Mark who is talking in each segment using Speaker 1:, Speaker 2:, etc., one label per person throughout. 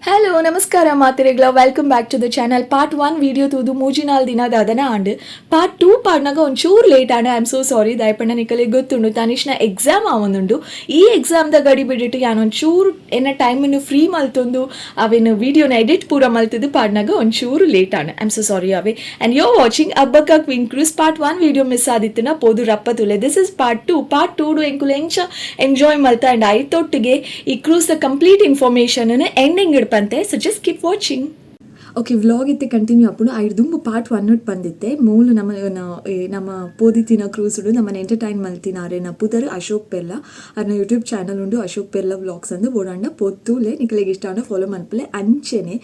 Speaker 1: Hello, ನಮಸ್ಕಾರ ಮಾತೆರೆಗ್ಲ. Welcome back to the channel. Part 1 video ತೂದು ಮೂಜಿ ನಾಲ್ ದಿನ ದಾದನ ಆಂಡ್. ಪಾರ್ಟ್ 2 ಪಾಡ್ನಾಗ ಒಂಚೂರು ಲೇಟ್ ಆಂಡ್. I am so sorry. ದಾಯೆಪಂಡ ನಿಕಲೆಗ್ ಗೊತ್ತುಂಡು, ತನಿಷ್ನ ಎಕ್ಸಾಮ್ ಆವೊಂದುಂಡು. ಈ ಎಕ್ಸಾಮ್ ದ ಗಡಿ ಬಿಡಿಟ್ಟು ಯಾನ್ ಒಂಚೂರು ಎನ್ನ ಟೈಮನ್ನು ಫ್ರೀ ಮಲ್ತೊಂದು ಅವೆನ್ ವಿಡಿಯೋನ ಎಡಿಟ್ ಪೂರ ಮಲ್ತದು ಪಾಡ್ನಾಗ ಒಂಚೂರು late and. I am so sorry away. And you watching Abbakka Queen Cruise. Part 1 video miss ಆದಿತ್ತಿನ ಪೋದು ರಪ್ಪ ತುಲೆ. This is part 2. Part 2 ಎಂಕುಲು ಎಂಚ ಎಂಜಾಯ್ ಮಲ್ತ ಅಂಡ್ ಐತೊಟ್ಟಿಗೆ ಈ cruise the complete information ending ಇಡ್ಪಂತೆ. So just keep watching. Okay, vlog ಇತ್ತೆ continue ಆಪುಂಡು. ಐಡ್ ದುಂಬು part 1 ಬಂದಿತ್ತೆ. ಮೂಲು ನಮ್ಮ ನಮ್ಮ ಪೋದಿತ್ತಿನ ಕ್ರೂಸುಡು ನಮ್ಮನ್ನ ಎಂಟರ್ಟೈನ್ ಮಲ್ತಿನ ಅರೆನ ಪುದರ್ ಅಶೋಕ್ ಪೆರ್ಲ. ಅರ್ನ ಯೂಟ್ಯೂಬ್ ಚಾನಲ್ ಉಂಡು, ಅಶೋಕ್ ಪೆರ್ಲ ವ್ಲಾಗ್ಸ್ ಅಂದು. ಬೋಡಂಡ ಪೊತ್ತುಲೆ, ನಿಕಲೆಗ್ ಇಷ್ಟ ಆಂಡ ಫಾಲೋ ಮನ್ಪುಲೆ. ಅಂಚೆನೆ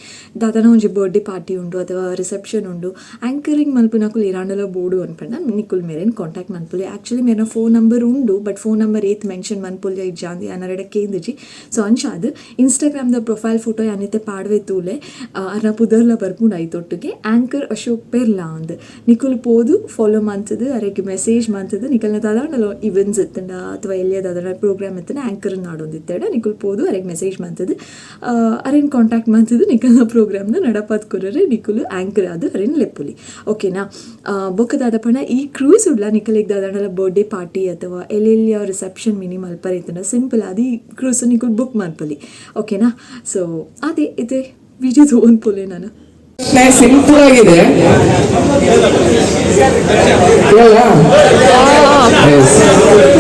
Speaker 1: ದಾದನ ಒಂಜಿ ಬರ್ಡೇ ಪಾರ್ಟಿ ಉಂಡು ಅಥವಾ ರಿಸೆಪ್ಷನ್ ಉಂಡು, ಆಂಕರಿಂಗ್ ಮಲ್ಪುನಕುಲು ಇರಾಂಡಲ ಬೋಡು ಅನ್ಪಂಡ ನಿಕುಲ್ ಮೇರೆನ್ ಕಾಂಟ್ಯಾಕ್ಟ್ ಮನ್ಪುಲೆ. ಆ್ಯಕ್ಚುಲಿ ಮೇರ್ನ ಫೋನ್ ನಂಬರ್ ಉಂಡು, ಬಟ್ ಫೋನ್ ನಂಬರ್ ಏತ್ ಮೆನ್ಷನ್ ಮನ್ಪುಲ್ಯ ಇಜ್ಜಾಂದಿ ಅನರಡ ಕೇಂದಿಜಿ. ಸೊ ಅಂಚಾದ್ ಇನ್ಸ್ಟಾಗ್ರಾಮ್ದ ಪ್ರೊಫೈಲ್ ಫೋಟೋ ಯಾನಿತ್ತೆ ಪಾಡ್ವೆ ತೂಲೆ. ಅರ್ನ ಪುದರ್ಲ ಬರ್ಪುಂಡು. ಐತೊಟ್ಟಿಗೆ ಆಂಕರ್ ಅಶೋಕ್ ಪೆರ್ಲಾ ಅಂದ್. ನಿಕುಲು ಪೋದು ಫಾಲೋ ಮಂತದು, ಅರೆಗ್ ಮೆಸೇಜ್ ಮಂತದು, ನಿಕಲ್ನ ದಾದಾಂಡಲ ಇವೆಂಟ್ಸ್ ಇತ್ತಂಡ ಅಥವಾ ಎಲ್ಲಿಯ ದಾದಾಂಡ ಪ್ರೋಗ್ರಾಮ್ ಇತ್ತಂಡ ಆಂಕರ್ ನಾಡೊಂದಿತ್ತೇಡ ನಿಕುಲು ಪೋದು ಅರೆಗ್ ಮೆಸೇಜ್ ಮಂತದು, ಅರೆನ್ ಕಾಂಟ್ಯಾಕ್ಟ್ ಮಂತದು, ನಿಕಲ್ನ ಪ್ರೋಗ್ರಾಮ್ನ ನಡಪಾತ್ ಕೊರರೆ ನಿಕುಲು ಆಂಕರ್ ಆದ್ ಅರೆನ್ ಲೆಪ್ಪುಲಿ, ಓಕೆನಾ? ಬೊಕ್ಕ ದಾದಪಂಡ, ಈ ಕ್ರೂಸ್ ಉಡ್ಲ ನಿಕಲೆಗ್ ದಾದಾಂಡಲ ಬರ್ಡೇ ಪಾರ್ಟಿ ಅಥವಾ ಎಲ್ಲೆಲ್ಲಿಯ ರಿಸೆಪ್ಷನ್ ಮಿನಿ ಮಲ್ಪರೆ ಇತ್ತಂಡ ಸಿಂಪಲ್ ಆದ್ ಈ ಕ್ರೂಸ್ ನಿಕುಲು ಬುಕ್ ಮನ್ಪೊಲಿ, ಓಕೆನಾ? ಸೊ ಅದೇ ಇದೆ. ವಿಡಿಯೋ ತಗೊಂಡ್ ಪೋಲೆ ನಾನು.
Speaker 2: ಸಿಂಪಲ್ ಆಗಿದೆ. ಕೇಳ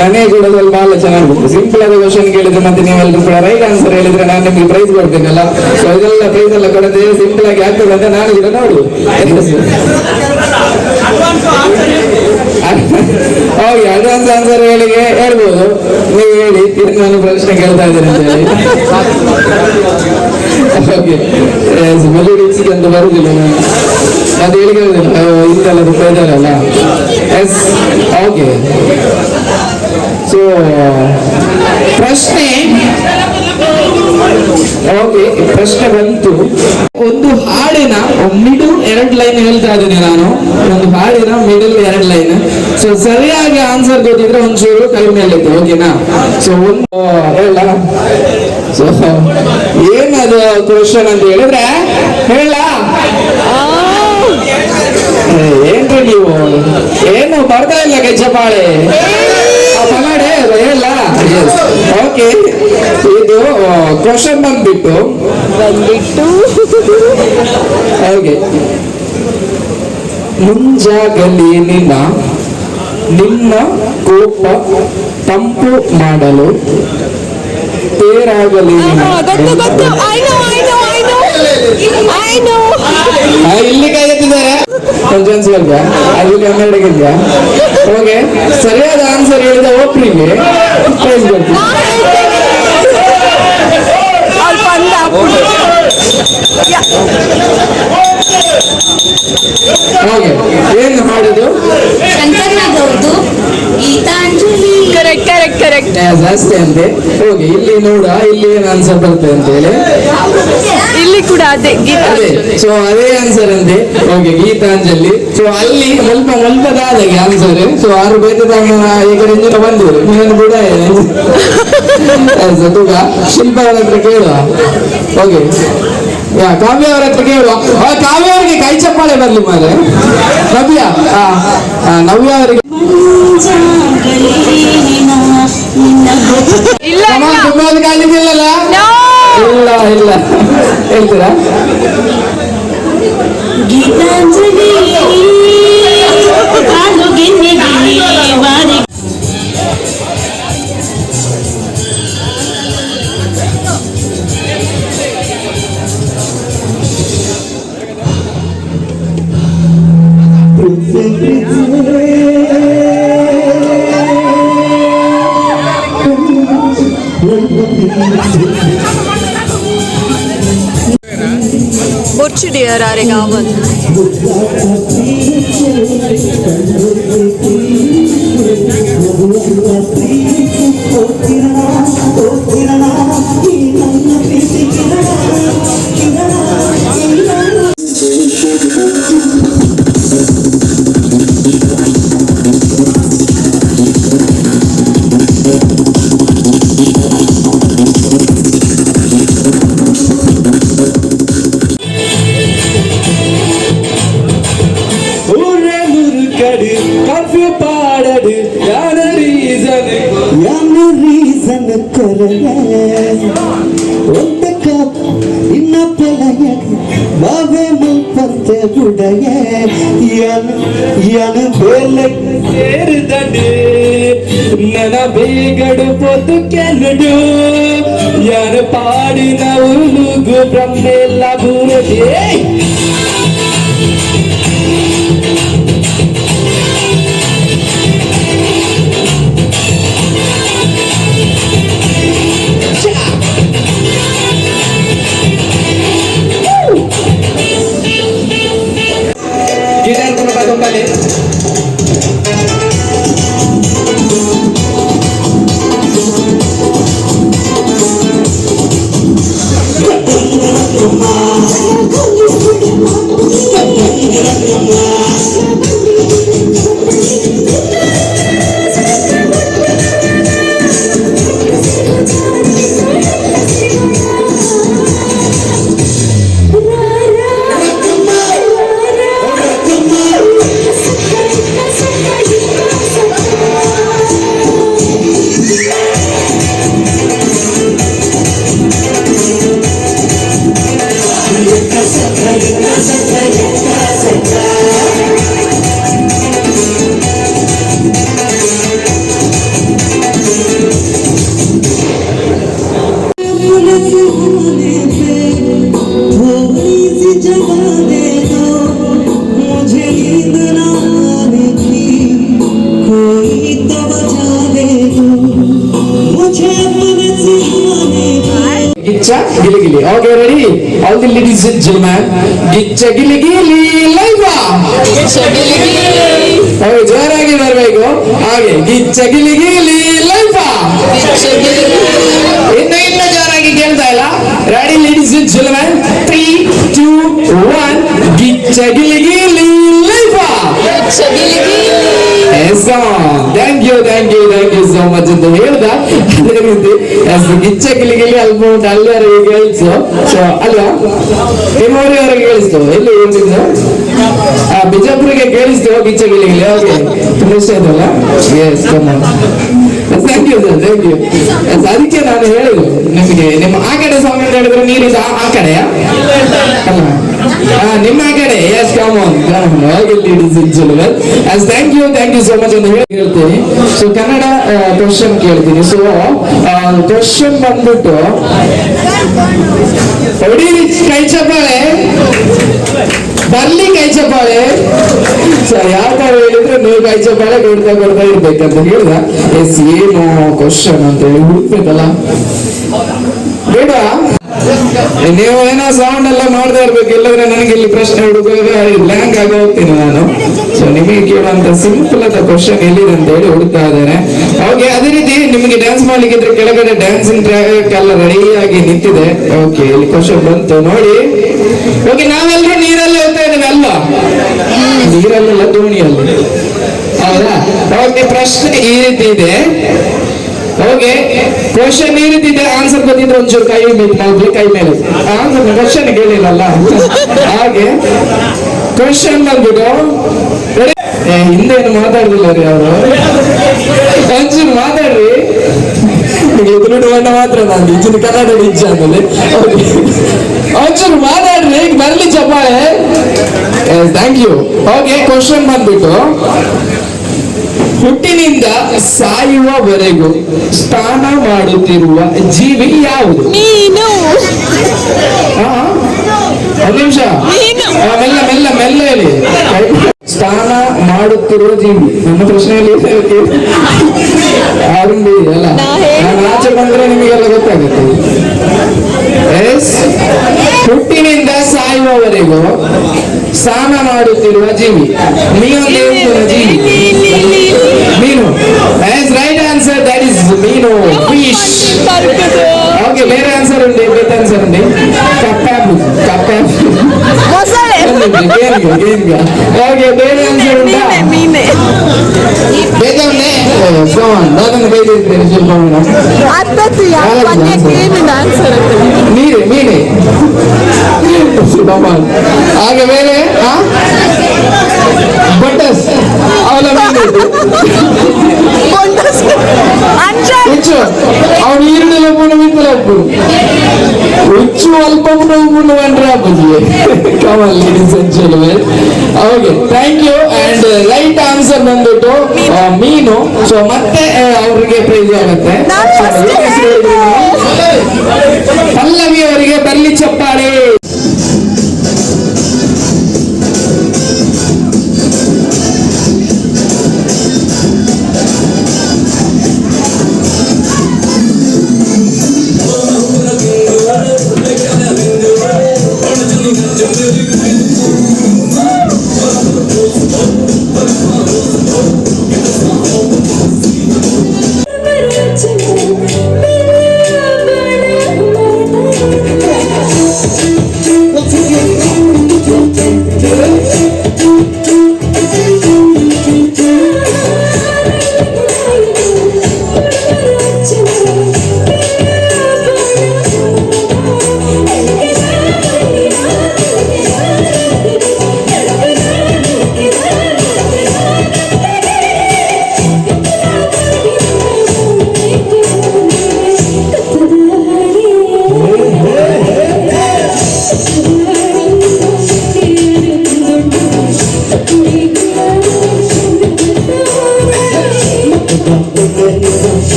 Speaker 2: ನನಗೆ ಕೂಡ ಸ್ವಲ್ಪ ಬಹಳ ಚೆನ್ನಾಗಿ ಗೊತ್ತು. ಸಿಂಪಲ್ ಆದ ಕ್ವಶನ್ ಕೇಳಿದ್ರೆ ಮತ್ತೆ ನೀವೆಲ್ಲರೂ ಕೂಡ ರೈಟ್ ಆನ್ಸರ್ ಹೇಳಿದ್ರೆ ನಾನು ನಿಮ್ಗೆ ಪ್ರೈಸ್ ಕೊಡ್ತೇನಲ್ಲ. ಸೊ ಇದೆಲ್ಲ ಪ್ರೈಸ್ ಎಲ್ಲ ಕೊಡದೆ ಸಿಂಪಲ್ ಆಗಿ ಆಗ್ತದೆ ಅಂತ ನಾನು ಕೂಡ ನೋಡು. ಓಕೆ, ಅಡ್ವಾನ್ಸ್ ಆನ್ಸರ್ ಹೇಳಿಗೆ ಹೇಳ್ಬೋದು. ನೀವು ಹೇಳಿ, ಏನು ನಾನು ಪ್ರಶ್ನೆ ಕೇಳ್ತಾ ಇದ್ದೇನೆ ಅಂತ ಹೇಳಿ. ಓಕೆ, ಮೆಲೋಡಿಕ್ಸ್ ಅಂತ ಬರುದಿಲ್ಲ ನಾನು. ಅದು ಹೇಳಿ ಕೇಳುದಿಲ್ಲ, ಇಂತೆಲ್ಲ ಇದ್ದಾರಲ್ಲ. Yes, okay. ಸೊ ಪ್ರಶ್ನೆ, ಓಕೆ, ಪ್ರಶ್ನೆ ಬಂತು. ಒಂದು ಹಾಡಿನ ಮಿಡಲ್ ಎರಡು ಲೈನ್ ಹೇಳ್ತಾ ಇದ್ದೀನಿ ನಾನು. ಒಂದು ಹಾಡಿನ ಮಿಡಲ್ ಎರಡು ಲೈನ್. ಸೊ ಸರಿಯಾಗಿ ಆನ್ಸರ್ ಗೊತ್ತಿದ್ರೆ ಒಂಚೂರು ಕೈ ಮೇಲೆ, ಓಕೆನಾ? ಸೊ ಒಂದು ಹೇಳ. ಸೊ ಏನದು ಕ್ವಶನ್ ಅಂತ ಹೇಳಿದ್ರೆ ಹೇಳ. ಏನ್ರಿ ನೀವು ಏನು ಬರ್ತಾ ಇಲ್ಲ ಕೈ ಚಪಾಳೆ ಪಗಾಡೆ ಹೇಳ. ಓಕೆ, ಇದು ಕ್ವಶನ್ ಬಂದ್ಬಿಟ್ಟು
Speaker 1: ಬಂದ್ಬಿಟ್ಟು
Speaker 2: ಓಕೆ, ಮುಂಜಾಗಲಿ ನಿನ್ನ ನಿಮ್ಮ ಕೋಪ ತಂಪು ಮಾಡಲು ತೇರಾಗಲಿ ನಿನ್ನ.
Speaker 1: ಗೊತ್ತು ಗೊತ್ತು. I know, I know, I know, I know.
Speaker 2: ಇಲ್ಲಿ ಕೈ ಎತ್ತಿದ್ದಾರೆ. ಒಂದು ಚಾನ್ಸ್ ಅಲ್ವಾ? ಅಲ್ಲಿ ಕನ್ನಡಕ್ಕಿದ್ಯಾ? ಓಕೆ, ಸರಿಯಾದ ಆನ್ಸರ್ ಹೇಳಿದ ಒಬ್ರಿಗೆ ಪ್ರೈಸ್ ಕೊಡ್ತೀನಿ.
Speaker 1: ಅವ್ರು ಬಂದ.
Speaker 2: ಓಕೆ, ಏನು ಹಾಡಿದು?
Speaker 3: ಶಂಕರ್ನಾಗ್ ಅವ್ರದ್ದು ಗೀತಾಂಜಲಿ.
Speaker 1: Correct correct correct.
Speaker 2: ಅಷ್ಟೇ ಅಂತೆ. ಓಕೆ, ಇಲ್ಲಿ ನೋಡ, ಇಲ್ಲಿ ಏನು ಆನ್ಸರ್ ಬರ್ತದೆ ಅಂತ ಹೇಳಿ.
Speaker 1: ಇಲ್ಲಿ ಕೂಡ ಅದೇ.
Speaker 2: ಅದೇ.
Speaker 1: ಗೀತಾಂಜಲಿ.
Speaker 2: ಸೊ ಅದೇ ಆನ್ಸರ್ ಅಂತೆ. ಓಕೆ, ಗೀತಾಂಜಲಿ. ಸೊ ಅಲ್ಲಿ ಮುಲ್ಪ ಮುಲ್ಪದಾದಾಗೆ ಆನ್ಸರ್. ಸೊ ಆರು ಬೇತದ ಈ ಕಡೆ ಇಂಜಿನ ಬಂದಿರು ನೀನು ಕೂಡ. ತೂಕ ಶಿಲ್ಪ ಅವರ ಹತ್ರ ಕೇಳುವ. ಓಕೆ, ಯಾ, ಕಾವ್ಯ ಅವರ ಹತ್ರ ಕೇಳುವ. ಕಾವ್ಯ ಅವರಿಗೆ ಕೈ ಚಪ್ಪಾಳೆ ಬರ್ಲಿ ಮಾರೆ. ನವ್ಯ, ನವ್ಯ ಅವರಿಗೆ.
Speaker 1: ಇಲ್ಲ.
Speaker 2: Come on,
Speaker 1: ಇಲ್ಲ.
Speaker 2: ತುಂಬಾ ಕಾಲಿದ್ದಿಲ್ಲಲ್ಲ.
Speaker 1: No.
Speaker 2: ಇಲ್ಲ ಇಲ್ಲ, ಹೇಳ್ತೀರಾ?
Speaker 3: ಗೀತಾಂಜಲಿ ಕಾಲು ಗೆನ್ನೆಗೆ ವಾರಿ.
Speaker 1: ಬೊಚ್ಚು ಡಿಯರ್ ಆರೆಗ್ ಆವನ್.
Speaker 4: ನಿನ್ನ ಪೆಲಯಗ್ ಬಾವೆ ಮಲ್ಪಂತೆ ಬುಡಯೆ ಯನ್ ಯನ್ ಬೇಲೆ
Speaker 2: ಸೇರಿದಡೆ ನನ್ನ ಬೇಗಡು ಪೊತ್ತು ಕೆಲ್ಲಡು ಯಾರು ಪಾಡಿನ ಉಲುಗು ಬ್ರಹ್ಮೆಲ್ಲ ಬೂರದೆ. ಗಿಟಾರ್ ಕೂಡ ಬದೊಂಬಲೆ.
Speaker 4: होने पे थोड़ी सी जगह दे दो, मुझे नींद ना आने की कोई तो वजह दे दो, मुझे अपने सिरहाने पे।
Speaker 2: Giccha Gili Gili. Okay, ready? All the ladies and gentlemen, Giccha Gili Gili live. Okay, ಜೋರಾಗಿ ಬರಬೇಕು ಹಾಗೆ. ಗಿಚ್ಚ ಗಿಲಿ ಗಿಲಿ ಲೈಫ್. ಇನ್ನು ಇನ್ನು ಜೋರಾಗಿ ಕೇಳ್ತಾ ಇಲ್ಲ. Ready ladies and gentlemen, 3, 2, 1. Giccha Gili Gili life. Yes, thank you, thank you, thank you so much ಅಂತ ಹೇಳ್ದ. ಅದೇ ರೀತಿ ಎಸ್, ಗಿಚ್ಚ ಗಿಲಿ ಗಿಲಿ ಅಲ್ಮೋಸ್ಟ್ ಅಲ್ಲಿವರೆಗೆ ಕೇಳಿಸ್ತು. ಸೊ ಅಲ್ವಾ, ನಿಮ್ಮೂರಿವರೆಗೆ ಕೇಳಿಸ್ತು? ಎಲ್ಲಿ ಊರಿನಿಂದ? ಬಿಜಾಪುರಿಗೆ ಕೇಳಿಸ್ತು ಗಿಚ್ಚ ಗಿಲಿ ಗಿಲಿ. ಓಕೆ, ತುಂಬಾ ಇಷ್ಟ ಆಯ್ತಲ್ಲ. Yes, thank you sir, thank you. ಅದಕ್ಕೆ ನಾನು ಹೇಳಿದ್ದು ನಿಮಗೆ, ನಿಮ್ಮ ಆ ಕಡೆ ಸಾಂಗ್ ಅಂತ ಹೇಳಿದ್ರೆ ನೀರಿದ ಆ ಕಡೆಯಾ ಅಲ್ಲ? ನಿಮ್ಮ ಆ ಕಡೆ. Yes, come on, come on. Okay ladies and gentlemen, yes, thank you, thank you so much ಅಂತ ಹೇಳಿ ಹೇಳ್ತೀನಿ. ಸೊ ಕನ್ನಡ ಕ್ವಶನ್ ಕೇಳ್ತೀನಿ. ಸೊ ಕ್ವಶನ್ ಬಂದ್ಬಿಟ್ಟು, ಹೊಡೀರಿ ಕೈ ಚಪ್ಪಾಳೆ, ಬರ್ಲಿ ಕೈ ಚಪ್ಪಾಳೆ. ಸೊ ಯಾವ ತರ ಹೇಳಿದ್ರೆ ನೀವು ಕೈ ಚಪ್ಪಾಳೆ ಕೊಡ್ತಾ ಕೊಡ್ತಾ ಇರ್ಬೇಕಂತ ಹೇಳ್ದ. ಎಸ್, ಏನು ಕ್ವಶನ್ ಅಂತ ಹೇಳಿ ಹುಡುಕ್ಬೇಕಲ್ಲ. ಬೇಡ, ನೀವು ಏನೋ ಸೌಂಡ್ ಎಲ್ಲ ಮಾಡ್ತಾ ಇರ್ಬೇಕು, ಇಲ್ಲದ್ರೆ ನನಗೆ ಇಲ್ಲಿ ಪ್ರಶ್ನೆ ಹುಡುಕುವಾಗ ಬ್ಲ್ಯಾಂಕ್ ಆಗಿ ಹೋಗ್ತೀನಿ ನಾನು. ಸೊ ನಿಮಗೆ ಕೇಳುವಂತ ಸಿಂಪಲ್ ಆದ ಕ್ವಶನ್ ಎಲ್ಲಿದೆ ಅಂತ ಹೇಳಿ ಹುಡುಕ್ತಾ ಇದ್ದೇನೆ. ಓಕೆ, ಅದೇ ರೀತಿ ನಿಮಗೆ ಡ್ಯಾನ್ಸ್ ಮಾಡ್ಲಿಕ್ಕೆ ಇದ್ರೆ ಕೆಳಗಡೆ ಡ್ಯಾನ್ಸಿಂಗ್ ಟ್ರ್ಯಾಕ್ ಎಲ್ಲ ರೆಡಿಯಾಗಿ ನಿಂತಿದೆ. ಓಕೆ, ಇಲ್ಲಿ ಕ್ವಶನ್ ಬಂತು ನೋಡಿ. ಓಕೆ, ನಾವೆಲ್ಲರೂ ನೀರಲ್ಲಿ ಹೋಗ್ತಾ ಇದ್ದೇವೆ ಅಲ್ವಾ? ನೀರಲ್ಲೆಲ್ಲ ದೋಣಿಯಲ್ಲಿ, ಹೌದಾ? ಓಕೆ, ಪ್ರಶ್ನೆ ಈ ರೀತಿ ಇದೆ. ಓಕೆ, ಕ್ವಶನ್ ಈ ರೀತಿ ಇದೆ. ಆನ್ಸರ್ ಗೊತ್ತಿದ್ರೆ ಒಂಚೂರು ಕೈ ಮೇಲೆ ಮಾಡ್ಲಿ, ಕೈ ಮೇಲೆ. ಆನ್ಸರ್ ಕ್ವಶನ್ ಕೇಳಿಲ್ಲಲ್ಲ ಹಾಗೆ. ಕ್ವಶನ್ ಬಂದ್ಬಿಟ್ಟು ready? ಹಿಂದೆ ಏನು ಮಾತಾಡುದಿಲ್ಲ ರೀ ಅವರು, ಒಂಚೂರು ಮಾತಾಡ್ರಿ. ನಿಮಗೆ ತುಳುಟು ಬಣ್ಣ ಮಾತ್ರ ನಾನು ಇಜ್ಜಿನ ಕನ್ನಡ ಇಜ್ಜ ಆಮೇಲೆ. ಒಂಚೂರು ಮಾತಾಡ್ರಿ, ಬರ್ಲಿ ಚಪ್ಪಾಳೆ. Thank you. Okay, question ಬಂದ್ಬಿಟ್ಟು, ಹುಟ್ಟಿನಿಂದ ಸಾಯುವವರೆಗೂ ಸ್ನಾನ ಮಾಡುತ್ತಿರುವ ಜೀವಿ ಯಾವುದು?
Speaker 3: ಮೀನು.
Speaker 2: ಒಂದು ನಿಮಿಷ.
Speaker 3: ಮೀನು.
Speaker 2: ಮೆಲ್ಲ ಮೆಲ್ಲ ಮೆಲ್ಲ ಹೇಳಿ. ಸ್ನಾನ ಮಾಡುತ್ತಿರುವ ಜೀವಿ ನನ್ನ ಪ್ರಶ್ನೆಯಲ್ಲಿ ಆರಂಭ ಅಲ್ಲ.
Speaker 3: ನಾ ಹೇಳಿಲ್ಲ.
Speaker 2: ನಾನು ಆಚೆ ಬಂದ್ರೆ ನಿಮಗೆಲ್ಲ ಗೊತ್ತಾಗುತ್ತೆ. ಎಸ್, ಹುಟ್ಟಿನಿಂದ ಸಾಯುವವರೆಗೂ ಸ್ನಾನ ಮಾಡುತ್ತಿರುವ ಜೀವಿ. ಮೀನು ಜೀವಿ. ಮೀನು. Yes, right answer, that is ಮೀನು, ಫಿಶ್. ಓಕೆ, ಬೇರೆ ಆನ್ಸರ್ ಉಂಟು, ಬೇರೆ ಆನ್ಸರ್ ಉಂಟು. ಕಪ್ಪಾಬು ಕಪ್ಪಾಬು.
Speaker 3: ಮೊಸಳೆ.
Speaker 2: ಓಕೆ, ಬೇರೆ ಆನ್ಸರ್ ಉಂಟಾ?
Speaker 3: ಮೀನೆ.
Speaker 2: ಬೇಗ ಉಂಟೆ. ನಾನು ಬೈದಿರ್ತೇನೆ ಸ್ವಲ್ಪ ಮೇಡಮ್.
Speaker 3: ಅತ್ತತ್ತು. ಆನ್ಸರ್.
Speaker 2: ನೀರು, ಮೀನೆ. ಹಾಗೆ ಬೇರೆ? ಬಟಸ್ ಅವಳ ಮೀನು.
Speaker 3: ಅಂಚ.
Speaker 2: ಹೆಚ್ಚು ಅವನು ಈರುಳ್ಳಿ ಲಪ್ಪುನು ಮಿತ್ತಲ ಉಪ್ಪು. ಹುಚ್ಚು ಅಲ್ಪ ಬುಜ್ಜಿ. Come on, ladies and gentlemen. Okay, thank you. And right answer ಬಂದ್ಬಿಟ್ಟು ಮೀನು. ಸೊ ಮತ್ತೆ ಅವ್ರಿಗೆ ಪ್ರೈಸ್ ಆಗುತ್ತೆ.
Speaker 3: ನಾನ್
Speaker 2: So,
Speaker 3: first
Speaker 2: ಏನ್ ಹೆಸ್ರು ಹೇಳಿದ್ರಿ ನೀವು? ಪಲ್ಲವಿ ಅವರಿಗೆ ಬರ್ಲಿ ಚಪ್ಪಾಳೆ.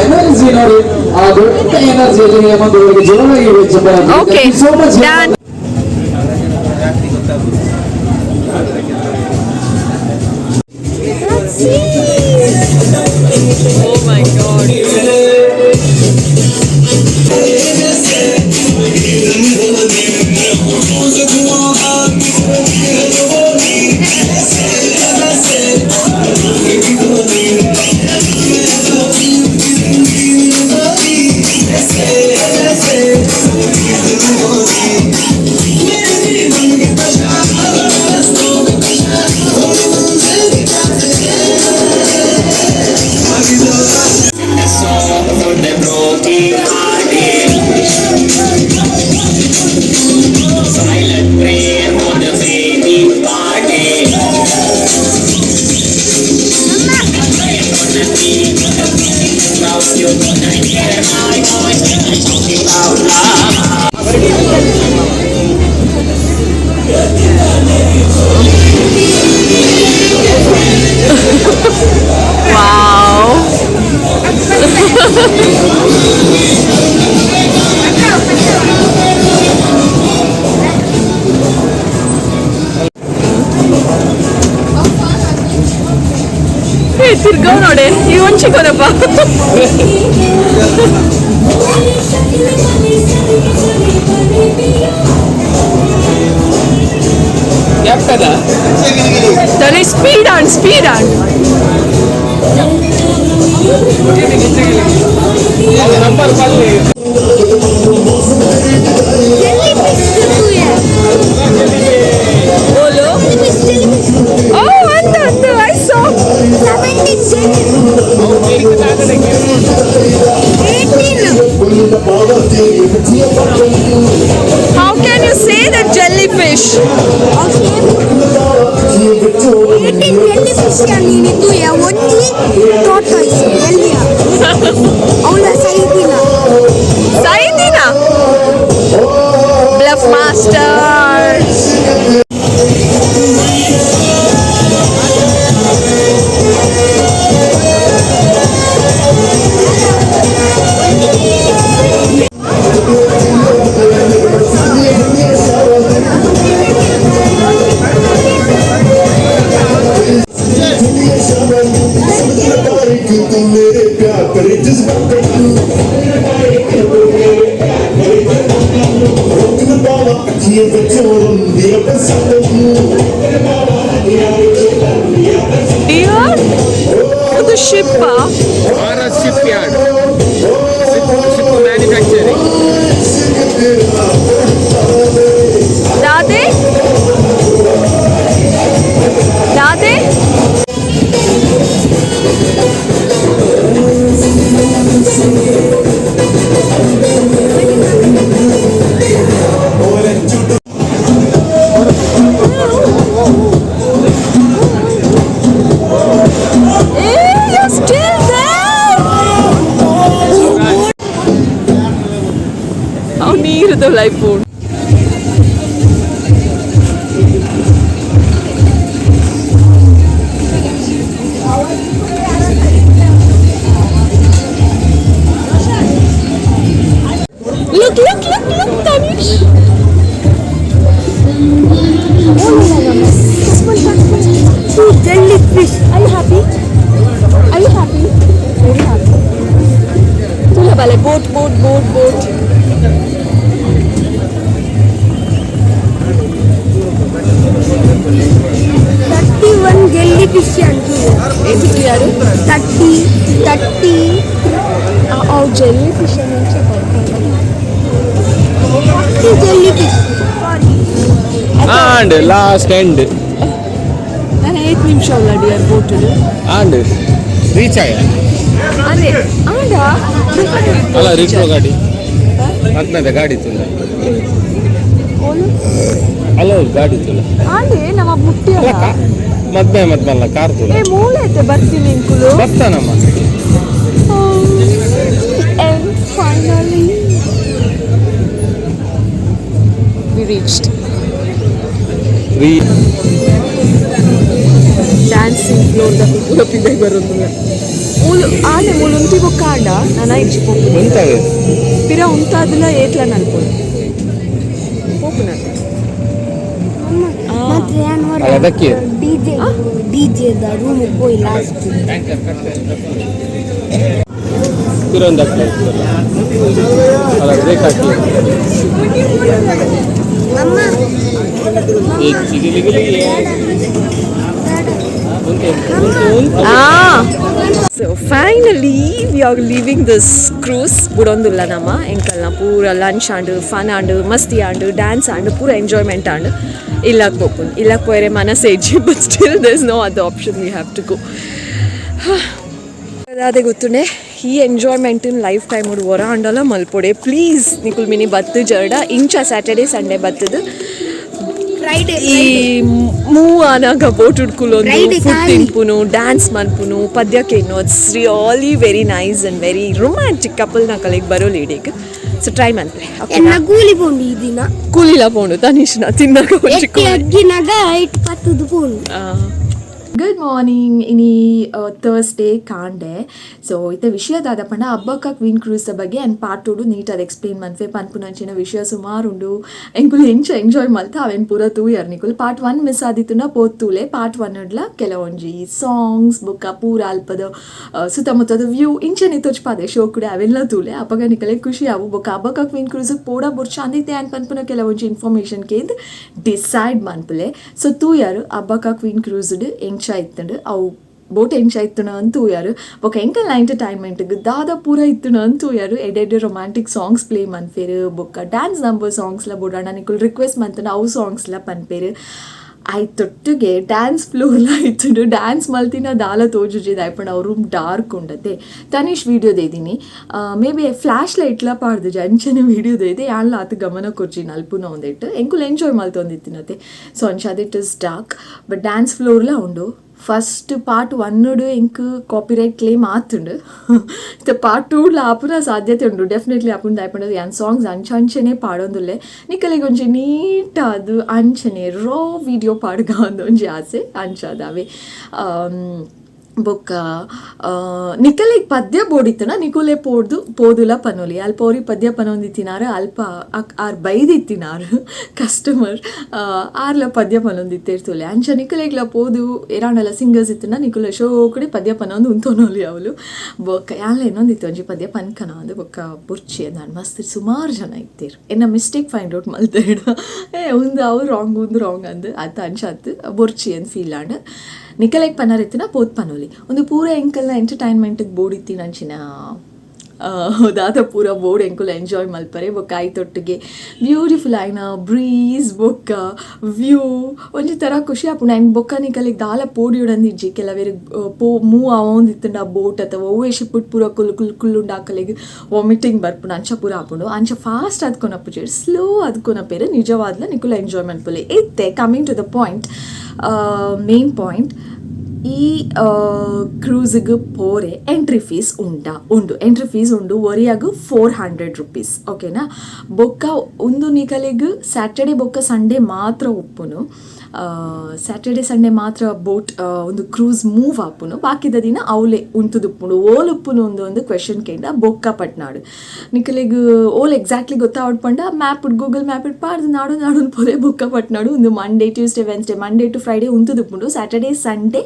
Speaker 2: ಎನರ್ಜಿ ನೋಡಿ, ಆ ದೊಡ್ಡ ಎನರ್ಜಿ ಹೇಮಂತ್ ಅವರಿಗೆ ಜೋರಾಗಿ ಚಪ್ಪಾಳೆ.
Speaker 1: Okay,
Speaker 2: so much.
Speaker 1: Done. Oh my God.
Speaker 5: Silent prayer for the baby party. You're gonna hear my voice talking about love.
Speaker 1: Wow. ಏ ತಿರ್ಗವ್ ನೋಡೆ, ಈ ಒಂಚಿಕೊನಪ್ಪ. ತಲೆ speed on, speed on. ಬೋಲು. Oh, ಅಂತ ಅಂತ I saw. How can you say that jellyfish?
Speaker 3: ಒಂಜಿ tortoise ಎಲ್ಲಿಯ ಅವಳ ಸೈದಿನ.
Speaker 1: Saidina. Bluff master.
Speaker 6: तू मेरे प्यार करे जज्बा रोक न पावा अखियां विचों रोंदियां बसंत.
Speaker 1: Dear, ಅದು ship.
Speaker 7: RS Shipyard. Ship manufacturing.
Speaker 1: ದಾದೆ ದಾದ. Life. Look, look, look, look, Tanish.
Speaker 3: Jellyfish.
Speaker 1: Are you happy? Are you happy? Very happy. Tula bale, boat, boat, boat, boat.
Speaker 3: 31 jellyfish
Speaker 1: ಏತಿಕ್ಕಿಯಾರು?
Speaker 3: 30 30.
Speaker 1: ಅವು jelly fish
Speaker 3: jellyfish.
Speaker 7: And last end.
Speaker 1: ನಾನು 8 ನಿಮಿಷ ಅಲ್ಲ dear boat.
Speaker 7: And reach ಆಯ.
Speaker 1: ಅದೇ ಆಂಡ.
Speaker 7: ಅಲ್ಲ, reach ಗಾಡಿ ಮತ್ಮದ ಗಾಡಿ ತುಲ್ಲ ಅಲ್ಲ, ಗಾಡಿ ತುಲ್ಲ.
Speaker 1: ಆಂಡೆ ನಮ್ಮ ಮುಟ್ಟಿ
Speaker 7: ಅಲ್ಲ, ಮದ್ಮೆ ಮದ್ಮಲ್ಲ ಕಾರ್ ತುಲ್ಲ.
Speaker 1: ಏ ಮೂಳೆ ಐತೆ ಬರ್ತೀನಿ ಇಂಕುಲು.
Speaker 7: ಬರ್ತಾನಮ್ಮ.
Speaker 1: And finally we reached.
Speaker 7: Re
Speaker 1: dancing floor the ಪೂರ ಪಿದೈ ಬರೋದು ಮೂಲು ಆನೆ ಮೂಲು ಉಂತಿ ಬೊಕ್ಕ ಆಂಡ ನಾನ ಇಜ್ಜಿ ಪೋಪು.
Speaker 7: ಉಂತಾವೆ.
Speaker 1: ಪಿರ ಉಂತಾದಿಲ್ಲ ಏತ್ಲ ನಲ್ಪೋಡು ಪೋಪುನಂತೆ.
Speaker 3: ಮತ್ತೆ ನಾನು
Speaker 7: ಅಲ್ಲ, ಅದಕ್ಕೆ.
Speaker 3: ಡಿಜೆ ಡಿಜೆ the room ಪೋಯಿ ಲಾಸ್ಟ್.
Speaker 7: ಪಿರೊಂದು ಹಾಕಿ ಅಲ್ಲ, ಬ್ರೇಕ್ ಹಾಕಿ.
Speaker 3: ಅಮ್ಮ.
Speaker 7: ಈ ಚಿಗಿಲಿಗಿಲಿ ಉಂಟು ಉಂಟು ಉಂಟು.
Speaker 1: So finally we are leaving this cruise. ಬುಡೊಂದುಲ್ಲ ನಮ್ಮ ಎಂಕಲ್ನ ಪೂರ lunch and fun and ಮಸ್ತಿ and dance and ಪೂರ ಎಂಜಾಯ್ಮೆಂಟ್ ಆಂಡ್ ಇಲ್ಲಕ್ಕೆ ಪೋಪುನ್. ಇಲ್ಲಕ್ಕೆ ಪೋಯರೆ ಮನಸ್ಸೇಜಿ, but still there is no other option, we have to go. ಅದೇ ಗೊತ್ತುಂಡೆ, ಈ enjoyment in life time ಹೊರ ಅಂಡಲ ಮಲ್ಪೊಡೆ ಪ್ಲೀಸ್. ನಿಕುಲ್ ಮಿನಿ ಬತ್ತು ಜರ್ಡ ಇಂಚ ಸ್ಯಾಟರ್ಡೆ ಸಂಡೇ ಬತ್ತದು
Speaker 3: ಫ್ರೈಡೆ.
Speaker 1: ಈ ಮೂವ್ ಆನಾಗ ಬೋಟ್ ಉಡ್ಕುಲೊಂದು
Speaker 3: Friday
Speaker 1: food
Speaker 3: ಖಾಲಿ.
Speaker 1: ತಿನ್ಪುನು, ಡ್ಯಾನ್ಸ್ ಮನ್ಪುನು, ಪದ್ಯಕ್ಕೆ. It's really very nice and very romantic. Couple ನಕಲಿಗೆ ಬರೋ ಲೇಡಿಗೆ ಸೊ ಟ್ರೈ ಮನ್ಪೆ.
Speaker 3: ಎನ್ನ ಗೂಲಿ ಪೋಂಡು ಈ ದಿನ.
Speaker 1: ಕೂಲಿಲ ಪೋಂಡು ತನಿಷ್ನ ತಿನ್ನಾಗ.
Speaker 3: ಎಟ್ಟಿ ಅಗ್ಗಿನಾಗ ಐಟ್ ಪತ್ತದು ಪೋಂಡು.
Speaker 1: Good morning. ಇನಿ ಥರ್ಸ್ಡೇ ಕಾಂಡೆ. ಸೊ ಇತ್ತೆ ವಿಷಯ ದಾದ ಪಂಡ ಅಬ್ಬಕ್ಕ ಕ್ವೀನ್ ಕ್ರೂಸ್ ಬಗ್ಗೆ and part two ನೀಟಾಗಿ ಎಕ್ಸ್ಪ್ಲೇನ್ ಮನ್ಫೆ ಪನ್ಪುನಂಚಿನ ವಿಷಯ ಸುಮಾರು ಉಂಡು. ಎಂಕುಲು ಎಂಚ ಎಂಜಾಯ್ ಮಲ್ತ ಅವೆನ್ ಪೂರ ತೂಯರ್ ನಿಕುಲು. Part one miss ಆದಿತ್ತುನ ಪೋತೂಲೆ. Part one ಇಡ್ಲ ಕೆಲವೊಂಜಿ ಸಾಂಗ್ಸ್ ಬೊಕ್ಕ ಪೂರ ಅಲ್ಪದ ಸುತ್ತಮುತ್ತದ ವ್ಯೂ ಇಂಚನೆ ತೋಚ್ಪಾದೆ ಶೋ ಕೂಡ ಅವೆಲ್ಲ ತೂಲೆ. ಅಪಗ ನಿಕಲೆ ಖುಷಿ ಆವು. ಬೊಕ್ಕ ಅಬ್ಬಕ್ಕ ಕ್ವೀನ್ ಕ್ರೂಸ್ ಪೋಡ ಬುರ್ಚ ಅಂದಿತ್ತೆ ಆ್ಯಂಡ್ ಪನ್ಪುನ ಕೆಲವೊಂಜಿ ಇನ್ಫಾರ್ಮೇಷನ್ ಕೇಂದ್ ಡಿಸೈಡ್ ಮನ್ಪುಲೆ. ಸೊ ತೂಯರು ಅಬ್ಬಕ್ಕ ಕ್ವೀನ್ ಕ್ರೂಸ್ಡ್ ಎಂಚ ಇತ್ತಂಡು, ಅವು ಬೋಟ್ ಎಂಚ ಇತ್ತುನ ಅಂತ ತೂಯರು. ಬೊಕ್ಕ ಎಂಕಲ್ನ ಎಂಟರ್ಟೈನ್ಮೆಂಟ್ಗೆ ದಾದ ಪೂರ ಇತ್ತುನ ಅಂತ ತೂಯರು. ಎಡೆಡ್ romantic songs play ಮನ್ಪೇರು, ಬೊಕ್ಕ ಡ್ಯಾನ್ಸ್ ನಂಬರ್ ಸಾಂಗ್ಸ್ಲ ಬೋಡಾಣ ನಿಕುಲ್ ರಿಕ್ವೆಸ್ಟ್ ಮಂತನ ಅವು ಸಾಂಗ್ಸ್ಲ ಪನ್ಪೇರು. ಆಯ್ತೊಟ್ಟಿಗೆ ಡ್ಯಾನ್ಸ್ ಫ್ಲೋರ್ಲ ಇತ್ತುಂಡು. ಡ್ಯಾನ್ಸ್ ಮಲ್ತಿನ ದಾಲ ತೋಜುಜಿ ದಾಯಪಂಡ ಅವ್ರ ರೂಮ್ ಡಾರ್ಕ್ ಉಂಡತೆ. ತನಿಷ್ ವೀಡಿಯೋ ದೇದಿನಿ, may be flash ಲೈಟ್ಲ ಪಾಡ್ದು ಅಂಚನೆ ವೀಡಿಯೋ ದೇದೆ. ಯಾನ್ಲ ಆತು ಗಮನ ಕೊರ್ಜಿ ನಲ್ಪುನ ಒಂದಿಟ್ಟು ಎಂಕುಲು ಎಂಜಾಯ್ ಮಲ್ತೊಂದಿತ್ತಿನತೆ. ಸೊ ಅಂಚ it is dark, but dance ಫ್ಲೋರ್ಲ ಉಂಡು. ಫಸ್ಟ್ ಪಾರ್ಟ್ ಒನ್ನುಡು ಎಂಕ್ ಕಾಪಿರೈಟ್ ಕ್ಲೇಮ್ ಆತುಂಡು. ಇತ್ತೆ ಪಾರ್ಟ್ ಟೂಡ್ಲ ಆಪುನ ಸಾಧ್ಯತೆ ಉಂಡು, ಡೆಫಿನೆಟ್ಲಿ ಆಪುಂಡು. ದಾಯಪಂಡ ಯಾನ್ ಸಾಂಗ್ಸ್ ಅಂಚ ಅಂಚನೆ ಪಾಡೊಂದುಲ್ಲೆ. ನಿಕಲೆಗ್ ಒಂಜಿ ನೀಟಾದ್ ಅಂಚನೆ ರಾ ವೀಡಿಯೋ ಪಾಡ್ಗ ಅಂದ್ ಒಂಜಿ ಆಸೆ ಅಂಚಾದಾವೆ. ಬೊಕ್ಕ ನಿಕಲೆಗ್ ಪದ್ಯ ಬೋಡಿತ್ತನ ನಿಕುಲೆ ಪೋಡ್ದು ಪೋದುಲ ಪನೊಲಿ. ಅಲ್ಪ ಒರಿ ಪದ್ಯ ಪನೊಂದಿತ್ತಿನಾರು, ಅಲ್ಪ ಆರ್ ಬೈದಿತ್ತಿನಾರು ಕಸ್ಟಮರ್, ಆರ್ಲ ಪದ್ಯ ಪನೊಂದಿತ್ತೇರ್ತುಲೆ. ಅಂಚ ನಿಕಲೆಗ್ಲ ಪೋದು ಏರಾಂಡಲ ಸಿಂಗರ್ಸ್ ಇತ್ತುನ ನಿಕುಲೆ ಶೋಕುಡೆ ಪದ್ಯ ಪನೊಂದು ಉಂತೊನೊಲಿ ಅವಲು. ಬೊಕ್ಕ ಯಾನ್ಲ ಏನೊಂದಿತ್ತು ಒಂಜಿ ಪದ್ಯ ಪನ್ಕನ ಅಂದ್ ಬೊಕ್ಕ ಬುರ್ಚಿ ನಾನು. ಮಸ್ತ್ ಸುಮಾರು ಜನ ಇತ್ತೀರ್. ಎನ್ನ mistake find out ಮಲ್ತೇಡ, ಏ ಒಂದು ಅವು ರಾಂಗ್, ಒಂದು ರಾಂಗ್ ಅಂದ್ ಅತ್ತ ಅಂಚ ಅತ್ತು ಬೊರ್ಚಿ ಅಂದ್ ಫೀಲ್ ಆಂಡ್. ನಿಕಲೆಗ್ ಪನರಿತ್ತಿನ ಪೋತ್ ಪನೊಲಿ. ಒಂದು ಪೂರ ಎಂಕಲ್ನ ಎಂಟರ್ಟೈನ್ಮೆಂಟ್ಗೆ ಬೋಡಿತ್ತಿನಂಚಿನ ದಾದ ಪೂರ ಬೋರ್ಡ್ ಎಂಕುಲು ಎಂಜಾಯ್ ಮಲ್ಪರೆ. ಬೊಕ್ಕ ಆಯ್ತೊಟ್ಟಿಗೆ ಬ್ಯೂಟಿಫುಲ್ ಆಯ್ನ ಬ್ರೀಸ್ ಬೊಕ್ಕ ವ್ಯೂ ಒಂಜಿ ಥರ ಖುಷಿ ಆಪುಂಡು. ಆ್ಯಂಡ್ ಬೊಕ್ಕ ನಿಕಲೆಗ್ ದಾಲ ಪೋಡಿಯುಡಂದಿಜ್ಜಿ. ಕೆಲವೆರ್ ಪೋ ಮೂವ್ ಆವೊಂದಿತ್ತುಂಡ ಬೋಟ್ ಅಥವಾ ಒವ್ವೆ ಶಿಪ್ ಪೂರ ಕುಲ್ ಕುಲ್ ಕುಲ್ಲುಂಡ ಅಕಲೆಗ್ ವಾಮಿಟಿಂಗ್ ಬರ್ಪುಂಡು, ಅಂಚ ಪೂರ ಆಪುಂಡು. ಅಂಚ ಫಾಸ್ಟ್ ಅದ್ಕೊನಪ್ಪುಜೆರ್, ಸ್ಲೋ ಅದ್ಕೊನಪೇರು. ನಿಜವಾದ್ಲ ನಿಕುಲು ಎಂಜಾಯ್ ಮಲ್ಪೊಲಿ. ಇತ್ತೆ coming to the point, main point. ಈ ಕ್ರೂಸ್ಗ್ ಪೋರೆ ಎಂಟ್ರಿ ಫೀಸ್ ಉಂಡಾ? ಉಂಡು, ಎಂಟ್ರಿ ಫೀಸ್ ಉಂಡು. ಒರಿಯಾಗು 400 ರುಪೀಸ್, ಓಕೆನಾ? ಬೊಕ್ಕ ಉಂದು ನಿಕಲೆಗ್ ಸ್ಯಾಟರ್ಡೆ ಬೊಕ್ಕ ಸಂಡೇ ಮಾತ್ರ ಉಪ್ಪುನು. ಸ್ಯಾಟರ್ಡೆ ಸಂಡೇ ಮಾತ್ರ ಬೋಟ್ ಒಂದು ಕ್ರೂಸ್ ಮೂವ್ ಆಪುನು. ಬಾಕಿದ ದಿನ ಅವಲೆ ಉಂತುದುಪ್ಪುಂಡು. ಓಲ್ ಉಪ್ಪುನು ಒಂದು ಒಂದು ಕ್ವೆಶನ್ ಕೇಂಡ ಬೊಕ್ಕ ಪಟ್ನಾಡು. ನಿಕಲೆಗ್ ಓಲ್ ಎಕ್ಸಾಕ್ಟ್ಲಿ ಗೊತ್ತಾವಡ್ ಪಂಡ map, Google map ಪಾಡ್ದು ನಾಡು ನಾಡು ಪೋಲೆ, ಬೊಕ್ಕ ಪಟ್ನಾಡು. ಒಂದು Monday, Tuesday, Wednesday, Monday to Friday ಉಂತುದುಪ್ಪುಂಡು. Saturday Sunday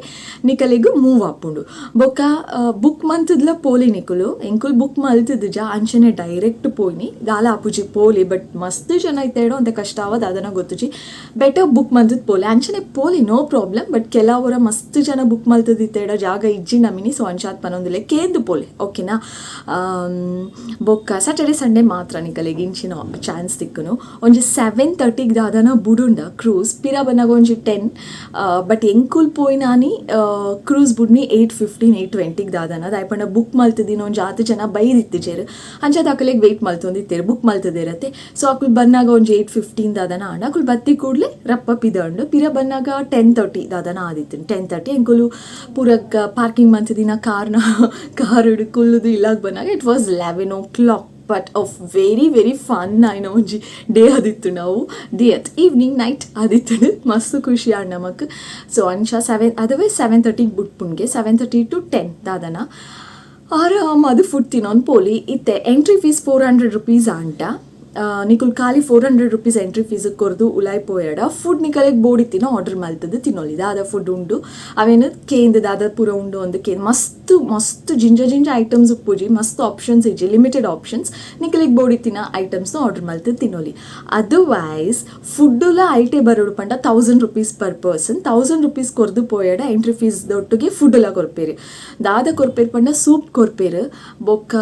Speaker 1: ನಿಕಲೆಗ್ ಮೂವ್ ಆಪುಂಡು. ಬೊಕ್ಕ ಬುಕ್ ಮಂತ್ದ್ಲ ಪೋಲಿ ನಿಕುಲು. ಎಂಕುಲು ಬುಕ್ ಮಲ್ತುದುಜ, ಅಂಚನೆ ಡೈರೆಕ್ಟ್ ಪೋಯಿನಿ. ದಾಲ ಆಪುಜಿ, ಪೋಲಿ. ಬಟ್ ಮಸ್ತ್ ಜನ ಇತ್ತೇಡೋ ಅಂತ ಕಷ್ಟ ಆವದ ಅದನ್ನ ಗೊತ್ತುಜಿ. Better book ಮಂತದ್ ಪೋಲೆ. ಅಂಚನೆ ಪೋಲಿ, no problem. But ಕೆಲವರ ಮಸ್ತ್ ಜನ ಬುಕ್ ಮಲ್ತದಿತ್ತೇಡ ಜಾಗ ಇಜ್ಜಿ ನಮಿನಿ. ಸೊ ಅಂಚಾತ್ ಪನೊಂದಿಲ್ಲ, ಕೇಂದು ಪೋಲೆ, ಓಕೆನಾ? ಬೊಕ್ಕ ಸ್ಯಾಟರ್ಡೆ ಸಂಡೇ ಮಾತ್ರ ನಿಕಲೆಗ್ ಇಂಚಿನ ಚಾನ್ಸ್ ತಿಕ್ಕುನು. ಒಂಜಿ 7:30ಗೆ ದಾದನ ಬುಡುಂಡ ಕ್ರೂಸ್, ಪಿರ ಬನ್ನಗ ಒಂಜಿ 10. ಬಟ್ ಎಂಕುಲ್ ಪೋಯಿನಾನಿ ಕ್ರೂಸ್ ಬುಡ್ನಿ 8:15, 8:20ಗೆ ದಾದನ. ದಾಯೆ ಬುಕ್ ಮಲ್ತದಿನ ಒಂಜಿ ಆತು ಜನ ಬೈದಿತ್ತಿಜೆರ್. ಅಂಚ ಅಕಲೆಗ್ ವೆಯ್ಟ್ ಮಲ್ತೊಂದಿತ್ತೆರ್, ಬುಕ್ ಮಲ್ತದಿರತ್ತೆ. ಸೊ ಅಕುಲು ಬನ್ನಾಗ ಒಂಜಿ 8:15 ದಾದನ ಆಂಡ. ಅಕುಲು ಬತ್ತಿ ಕೂಡಲೇ ರಪ್ಪ ಪಿದಂಡು. ಪಿರ ಬನ್ನಾಗ 10:30 ದಾದನ ಆದಿತ್ತು. 10:30 ಎಂಕುಲು ಪೂರಕ್ ಪಾರ್ಕಿಂಗ್ ಮಂತಿದಿನ ಕಾರ್ನ ಕಾರ್ ಕುಲ್ಲುದು ಇಲ್ಲಾಗ ಬಂದಾಗ it was 11 o'clock. But of very very fun ಆಯ್ನ ಒಂಜಿ ಡೇ ಆದಿತ್ತು. ನಾವು ಡೇ ಅತ್ ಈವ್ನಿಂಗ್ ನೈಟ್ ಆದಿತ್ತು. ಮಸ್ತ್ ಖುಷಿ ಆಂಡ್ ನಮಕ್. ಸೊ ಅಂಚ ಸೆವೆನ್ ಅದವೇ 7:30ಗೆ ಬುಟ್ಪುನ್ಗೆ, 7:30 ಟು 10 ದಾದನ ಆರಾಮ್ ಅದು ಫುಡ್ ತಿನ್ನೋನ್ ಪೋಲಿ. ಇತ್ತೆ ಎಂಟ್ರಿ ಫೀಸ್ 400 ರುಪೀಸ್ ಅಂಟ. ನಿಕುಲ್ ಖಾಲಿ 400 rupees entry fees ಕೊರ್ದು ಉಲಾಯ್ ಪೋಯಡ ಫುಡ್ ನಿಕಲೆಗ್ ಬೋಡಿತ್ತಿನ ಆರ್ಡರ್ ಮಲ್ತದ್ದು ತಿನ್ನೊಲಿ. ದಾದ ಫುಡ್ ಉಂಡು ಅವೇನು ಕೇಂದ್ ದಾದ ಪೂರ ಉಂಡು ಒಂದು ಕೇಂದ್. ಮಸ್ತ್ ಮಸ್ತ್ ಜಿಂಜ ಜಿಂಜ ಐಟಮ್ಸ್ ಉಪ್ಪುಜಿ, ಮಸ್ತ್ ಆಪ್ಷನ್ಸ್ ಇಜ್ಜಿ, ಲಿಮಿಟೆಡ್ ಆಪ್ಷನ್ಸ್. ನಿಕಲೆಗ್ ಬೋಡಿತ್ತಿನ ಐಟಮ್ಸ್ನ ಆರ್ಡರ್ ಮಲ್ತದ್ದು ತಿನ್ನೊಲಿ. ಅದರ್ವೈಸ್ ಫುಡ್ಡುಲ ಐಟೆ ಬರೋಡು ಪಂಡ 1000 rupees per person. 1000 rupees ಕೊರ್ದು ಪೋಯಡ ಎಂಟ್ರಿ ಫೀಸ್ ದೊಟ್ಟಿಗೆ ಫುಡ್ಡುಲ ಕೊರ್ಪೇರು. ದಾದ ಕೊರ್ಪೇರು ಪಂಡ ಸೂಪ್ ಕೊರ್ಪೇರು, ಬೊಕ್ಕ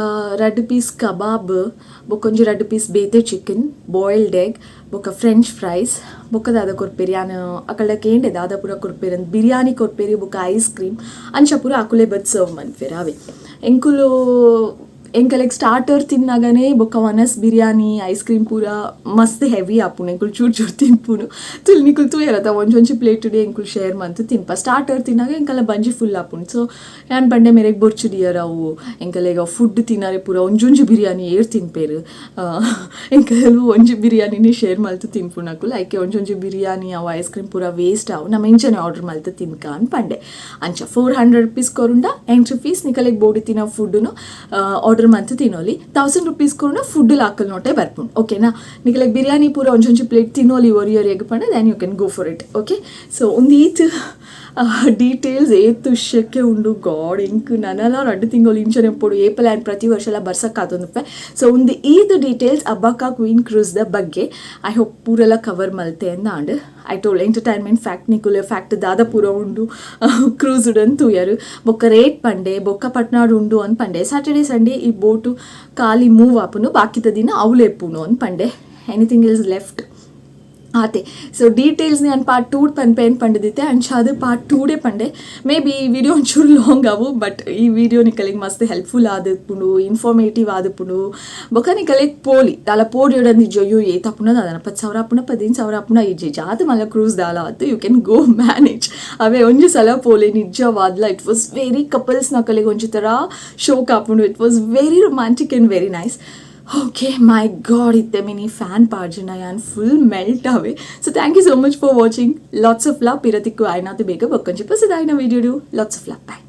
Speaker 1: ರಡ್ಡ್ ಪೀಸ್ ಕಬಾಬ್, ಬೊಕ್ಕ ಒಂಜಿ ರಡ್ಡ್ ಪೀಸ್ ಬೇತೆ chicken, boiled egg, ಬೊಕ್ಕ ಫ್ರೆಂಚ್ ಫ್ರೈಸ್. ಬೊಕ್ಕ ದಾದ ಕೊರ್ಪೇರು ಯಾನ್ ಅಕಲ್ಡ ಕೇಂಡೆ ದಾದ ಪೂರ ಕೊರ್ಪೇರು ಅಂದ್. ಬಿರಿಯಾನಿ ಕೊರ್ಪೇರು, ಬೊಕ್ಕ ಐಸ್ ಕ್ರೀಮ್ ಅಂಚ ಪೂರ ಅಕುಲೆ ಬತ್ ಸರ್ವ್ ಮನ್ಪೇರು ಅವೆ. ಎಂಕುಲು ಎಂಕಲೆಗ್ ಸ್ಟಾರ್ಟರ್ ತಿನ್ನಾಗನೇ ಬೊಕ್ಕ ಒನಸ್ ಬಿರಿಯಾನಿ, ಐಸ್ ಕ್ರೀಮ್ ಪೂರ ಮಸ್ತ್ ಹೆವಿ ಆಪುಂಡು. ಎಂಕುಲು ಚೂರು ಚೂರು ತಿನ್ಪುನು. ತುಲ್ ನಿಕುಲು ತೂಯರತ್ತ, ಒಂಜೊಂಜಿ ಪ್ಲೇಟ್ ಎಂಕುಲು ಶೇರ್ ಮಂತು ತಿನ್ಪ. ಸ್ಟಾರ್ಟರ್ ತಿನ್ನಾಗ ಎಂಕಲ ಬಂಜಿ ಫುಲ್ ಆಪುಂಡು. ಸೊ ಯಾನ್ ಪಂಡೆ, ಮೇರೆಗ್ ಬೊರ್ಚು ಡಿಯರ್ ಅವು, ಎಂಕಲೆಗ ಫುಡ್ ತಿನ್ನರೆ ಪೂರ ಒಂಜೊಂಜಿ ಬಿರಿಯಾನಿ ಏರ್ ತಿನ್ಪೇರು? ಎಂಕಲು ಒಂಜಿ ಬಿರಿಯಾನಿನೇ ಶೇರ್ ಮಲ್ತು ತಿನ್ಪುನಕುಲು. ಐಕೆ ಒಂಜೊಂಜಿ ಬಿರಿಯಾನಿ ಅವು ಐಸ್ ಕ್ರೀಮ್ ಪೂರ ವೇಸ್ಟ್ ಆವು, ನಮ್ಮ ಇಂಚನೆ ಆರ್ಡರ್ ಮಲ್ತು ತಿನ್ಕ ಅನ್ ಪಂಡೆ. ಅಂಚ 400 ರುಪೀಸ್ ಕೊರುಂಡ ಎಂಟ್ರಿ ಫೀಸ್, ನಿಕಲೆಗ್ ಬೋಡಿ ತಿನ್ನೋ ಫುಡ್ನು ಆರ್ಡರ್ ಮಂತ್ ತಿನ್ನೋಲಿ. 1000 ರುಪೀಸ್ ಕೊರುಂಡ ಫುಡ್ ಲಾಕಲ್ ನೋಟೆ ಬರ್ಪುಂಡು, ಓಕೆನಾ? ನಿಕಲೆಗ್ ಬಿರಿಯಾನಿ ಪೂರ ಒಂಜೊಂಜಿ ಪ್ಲೇಟ್ ತಿನ್ನೋಲಿ ಒರಿಯೊರಿಯಗ್ ಪಂಡ then you can go for it, okay? So ಒಂದು ಈತ್ ಡೀಟೇಲ್ಸ್ ಏತ್ ವಿಷಯಕ್ಕೆ ಉಂಡು. ಗಾಡ್, ಇಂಕ್ ನನಲ ರಡ್ಡು ತಿಂಗಳು ಇಂಚನೆ ಪೋಡು. ಏಪಲ್ ಆ್ಯಂಡ್ ಪ್ರತಿ ವರ್ಷ ಎಲ್ಲ ಬರ್ಸಕ್ಕಾತೊಂದುಪ್ಪೆ. ಸೊ ಒಂದು ಈದ್ ಡೀಟೇಲ್ಸ್ ಅಬ್ಬಕ್ಕ ಕ್ವೀನ್ ಕ್ರೂಸ್ದ ಬಗ್ಗೆ. I hope ಪೂರೆಲ್ಲ cover ಮಲ್ತೆ ಅಂದ್. I told entertainment fact, ನಿಕುಲೆ fact ದಾದ ಪೂರ ಉಂಡು ಕ್ರೂಸ್ ಉಡನ್ ತೂಯರು. ಬೊಕ್ಕ ರೇಟ್ ಪಂಡೆ, ಬೊಕ್ಕ ಪಟ್ನಾಡು ಉಂಡು ಅಂದ್ ಪಂಡೆ. ಸ್ಯಾಟರ್ಡೆ ಸಂಡೇ ಈ ಬೋಟು ಖಾಲಿ ಮೂವ್ ಆಪುನು, ಬಾಕಿದ ದಿನ ಅವ್ಲು ಎಪ್ಪುನು ಅಂದ್ ಪಂಡೆ. Anything is left? ಆತೆ. ಸೊ ಡೀಟೇಲ್ಸ್ ನಾನು ಪಾರ್ಟ್ ಟೂ ಪನ್ಪೆ ಪಂಡದಿತ್ತೆ. ಅಂಚಾದ part today Pande. May be ಈ ವಿಡಿಯೋ ಒಂಚೂರು ಲಾಂಗ್ ಅವು, ಬಟ್ ಈ ವಿಡಿಯೋ ನಿಕಲಿಗೆ ಮಸ್ತ್ ಹೆಲ್ಪ್ಫುಲ್ ಆದಪ್ಪುಂಡು, ಇನ್ಫಾರ್ಮೇಟಿವ್ ಆದಪ್ಪುಂಡು. ಬೊಕ್ಕ ನಿಕಲಿಗೆ ಪೋಲಿ ದಾಲ ಪೋಡಿಯೋಡ ನಿಜ ಅಯ್ಯೋ ಏತ್ ಅಪ್ಪುನ ದಾದನ 10,000 ಅಪ್ಪುನ, 15,000 ಅಪ್ಪುನ ಇಜ್ಜಿ. ಜಾತ ಮಲ್ಲ ಕ್ರೂಸ್ ದಾಲ ಆತು, you can go manage. ಅವೇ ಒಂಜಿ ಸಲ ಪೋಲೆ ನಿಜವಾದ್ಲ. It was very couples ನಕಲಿಗೆ ಒಂಜಿ ಥರ ಶೋಕ್ ಆಪುಂಡು. It was very romantic and very nice. Okay, my God, ಇತ್ತೆ ಮಿನಿ ಫ್ಯಾನ್ ಪಾಡ್ಜನ ಯಾನ್ ಫುಲ್ ಮೆಲ್ಟ್ ಆವೆ. So thank you so much for watching. Lots of love. ಪಿರತಿಕ್ಕು ಆಯ್ನಾತು ಬೇಗ ಬೊಕ್ಕಂಚಿ ಪಸದಾಯಿನ video. Lots of love, bye.